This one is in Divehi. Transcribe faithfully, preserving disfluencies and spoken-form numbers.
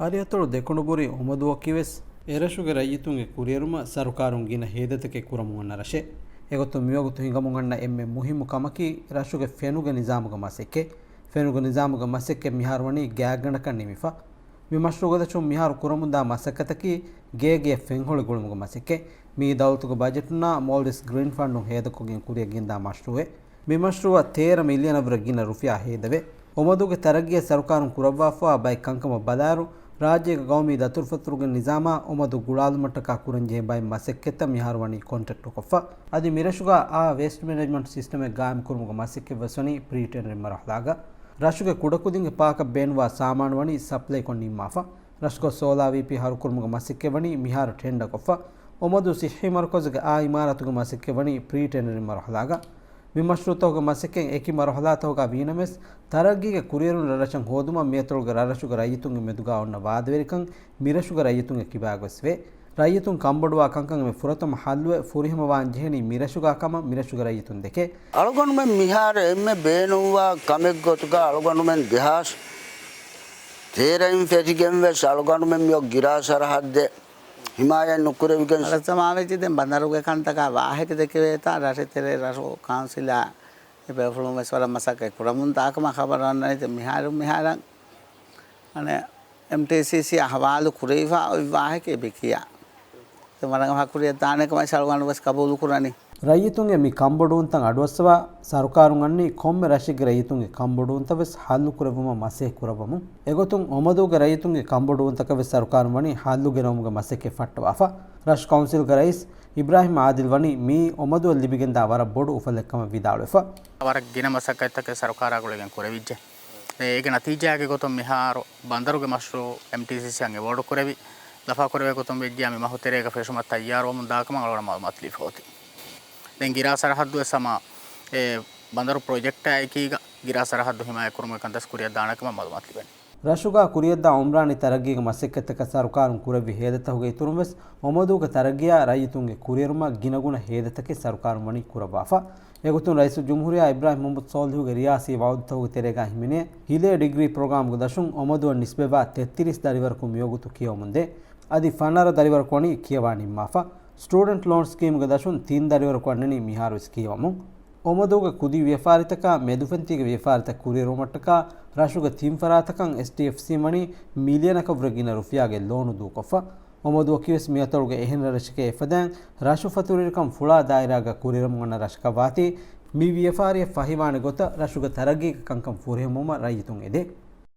އަރިއަތޮޅު ދެކުނުބުރި އޮމަދުއަކީވެސް އެރަށުގެ ރައްޔިތުންގެ ކުރިއެރުމަށް ސަރުކާރުން ގިނަ ހޭދަތަކެއް ކުރަމުން އަންނަ ރަށެއް. އެގޮތުން މިވަގުތު ހިނގަމުން އަންނަ އެންމެ މުހިއްމު ކަމަކީ ރަށުގެ ފެނުގެ ނިޒާމުގެ މަސައްކަތް. ފެނުގެ ނިޒާމުގެ މަސައްކަތް މިހާރު ވަނީ ގާތްގަނޑަކަށް ނިމިފަ. މި މަޝްރޫޢުގެ ދަށުން މިހާރު ކުރަމުންދާ މަސައްކަތަކީ ގޭގެއަށް ފެން ހޮޅި ގުޅުމުގެ މަސައްކަތް. މިއީ ދައުލަތުގެ ބަޖެޓުންނާ މޯލްޑިވްސް ގްރީން ފަންޑުން ހޭދަކޮށްގެން ކުރިއަށް ގެންދާ މަޝްރޫޢެއް. މި މަޝްރޫޢަށް ތޭރަ މިލިއަނަށްވުރެ ގިނަ ރުފިޔާ ހޭދަވޭ. އޮމަދޫގެ ތަރައްގީއަށް ސަރުކާރުން ކުރައްވާފަވާ ބައެއް ކަންކަމަށް ބަލާއިރު، ރާއްޖޭގެ ގައުމީ ދަތުރުފަތުރުގެ ނިޒާމާ އޮމަދޫ ގުޅާލުމަށްޓަކާ ކުރަންޖެހޭ ބައެއް މަސައްކަތްތައް މިހާރު ވަނީ ކޮންޓްރެކްޓުކޮށްފަ. އަދި މިރަށުގަ އާ ވޭސްޓް މެނޭޖްމަންޓް ސިސްޓަމެއް ގާއިމްކުރުމުގެ މަސައްކަތްވެސް ވަނީ ޕްރީ ޓެންޑަރިން މަރުހަލާގަ. ރަށުގެ ކުޑަކުދިންގެ ޕާކަށް ބޭނުންވާ ސާމާނު ވަނީ ސަޕްލައިކޮށް ނިންމާފަ. ރަށުގަ ސޯލާ ވީޕީ ހަރުކުރުމުގެ މަސައްކަތް ވަނީ މިހާރު ޓެންޑަކޮށްފަ. އޮމަދޫ ސިއްހީ މަރުކަޒުގެ އާ އިމާރާތުގެ މަސައްކަތް ވަނީ ޕްރީ ޓެންޑަރިން މަރުހަލާގަ. މި މަޝްރޫޢުތަކުގެ މަސައްކަތް އެކި މަރުހަލާތަކުގަ ވީނަމަވެސް، ތަރައްގީގެ ކުރިއެރުން ރަށްރަށަށް ހޯދުމަށް މިއަތޮޅުގެ ރަށްރަށުގެ ރައްޔިތުންގެ މެދުގަ އޮންނަ ވާދަވެރިކަން މިރަށުގެ ރައްޔިތުންގެ ކިބާގަވެސް ވޭ. ރައްޔިތުން ކަންބޮޑުވާ ކަންކަން އެންމެ ފުރަތަމަ ހައްލުވެ ފުރިހަމަވާން ޖެހެނީ މިރަށުގަ ކަމަށް މިރަށުގެ ރައްޔިތުން ދެކޭ. އަޅުގަނޑުމެން މިހާރު އެންމެ ބޭނުންވާ ކަމެއްގޮތުގަ އަޅުގަނޑުމެން ދެހާސް ތޭރައިން ފެށިގެން ވެސް އަޅުގަނޑުމެން މިއޮތް ގިރާ ސަރަހައްދެއް ހިމާޔަތް ނުކުރެވިގެން އަޅަސް ސަމާވެއްޖެ. ދެން ބަނދަރުގެ ކަންތަކާ ވާހަކަ ދެކެވޭތާ، ރަށެއް ތެރޭ ރަށު ކައުންސިލާ އެ ބޭފުޅުން ވެސް ވަރަށް މަސައްކަތް ކުރަމުން ދާކަމަށް ޚަބަރު އަންނަނީ. ދެން މިހާރު މިހާރަށް އަނެއް އެމްޓީސީސީ އަހުވާލު ކުރެވިފަ އޮތް ވާހަކަ އެބަ ކިޔާ. ދެން ވަރަށް އަވަހަށް ކުރިއަށް ދާނެ ކަމަށް އަޅުގަނޑު ވެސް ޤަބޫލު ކުރަނީ. ރައްޔިތުންގެ މި ކަންބޮޑުވުންތައް އަޑުއައްސަވާ، ސަރުކާރުން އަންނީ ކޮންމެ ރަށެއްގެ ރައްޔިތުންގެ ކަންބޮޑުވުންތައް ވެސް ހައްލު ކުރެއްވުމަށް މަސައްކަތް ކުރައްވަމުން. އެގޮތުން އޮމަދޫގެ ރައްޔިތުންގެ ކަންބޮޑުވުންތަކަށް ވެސް ސަރުކާރުން ވަނީ ހައްލު ގެނައުމުގެ މަސައްކަތް ފައްޓަވާފަ. ރަށު ކައުންސިލްގެ ރައީސް އިބްރާހިމް އާދިލް ވަނީ މިއީ އޮމަދުއަށް ލިބިގެންދާ ވަރަށް ބޮޑު އުފަލެއްކަމަށް ވިދާޅުވެފަ. ވަރަށް ގިނަ މަސައްކަތްތަކެއް ސަރުކާރާ ގުޅިގެން ކުރެވިއްޖެ. އޭގެ ނަތީޖާގެ ގޮތުން މިހާރު ބަނދަރުގެ މަޝްރޫޢު އެމްޓީސީސީއަށް އެވޯޑު ކުރެވި، ލަފާކުރެވޭ ގޮތުން ވެއްޖެއްޔާ މި މަހު ތެރޭގަ ފެށުމަށް ތައްޔާރުވަމުން ދާކަމަށް އަޅުގަނޑަށް މައުލޫމާތު ލިބިފަ އޮތީ. ދެން ގިރާ ސަރަހައްދު ވެސް ހަމަ އެ ބަނދަރު ޕްރޮޖެކްޓާ އެކީގަ ގިރާ ސަރަހައްދު ހިމާޔަތްކުރުމުގެ ކަންތައް ކުރިއަށް ދާނެ ކަމަށް މައުލޫމާތު ލިބެނީ. ރަށުގަ ކުރިއަށްދާ އުމްރާނީ ތަރައްގީގެ މަސައްކަތްތަކަށް ސަރުކާރުން ކުރެއްވި ހޭދަތަކުގެ އިތުރުން ވެސް އޮމަދޫގެ ތަރައްގީއާ ރައްޔިތުންގެ ކުރިއެރުމަށް ގިނަގުނަ ހޭދަތަކެއް ސަރުކާރުން ވަނީ ކުރައްވާފަ. އެގޮތުން ރައީސުލްޖުމްހޫރިއްޔާ އިބްރާހިމް މުޙައްމަދު ޞާލިޙުގެ ރިޔާސީ ވަޢުދުތަކުގެ ތެރޭގަ ހިމެނޭ، ހިލޭ ޑިގްރީ ޕްރޮގްރާމްގެ ދަށުން އޮމަދުއަށް ނިސްބަތްވާ ތެއްތިރީސް ދަރިވަރަކު މިވަގުތު ކިޔަވަމުންދޭ. އަދި ފަނަރަ ދަރިވަރަކު ވަނީ ކިޔަވާ ނިންމާފަ. ސްޓޫޑެންޓް ލޯން ސްކީމްގެ ދަށުން ތިން ދަރިވަރަކު އަންނަނީ މިހާރުވެސް ކިޔަވަމުން. އޮމަދޫގެ ކުދި ވިޔަފާރިތަކާ މެދުފަންތީގެ ވިޔަފާރިތައް ކުރިއެރުވުމަށްޓަކާ ރަށުގެ ތިން ފަރާތަކަށް އެސްޑީއެފްސީ ވަނީ މިލިއަނަކަށްވުރެ ގިނަ ރުފިޔާގެ ލޯނު ދޫކޮށްފަ. އޮމަދުއަކީވެސް މިއަތޮޅުގެ އެހެން ރަށެކޭ އެފަދައިން ރަށު ފަތުރުވެރިކަން ފުޅާ ދާއިރާގަ ކުރިއެރުމުން އަންނަ ރަށަކަށް ވާތީ، މި ވިޔަފާރިއަށް ފަހިވާނެ ގޮތަށް ރަށުގެ ތަރައްގީގެ ކަންކަން ފުރިހަމަވުމަށް ރައްޔިތުން އެދޭ.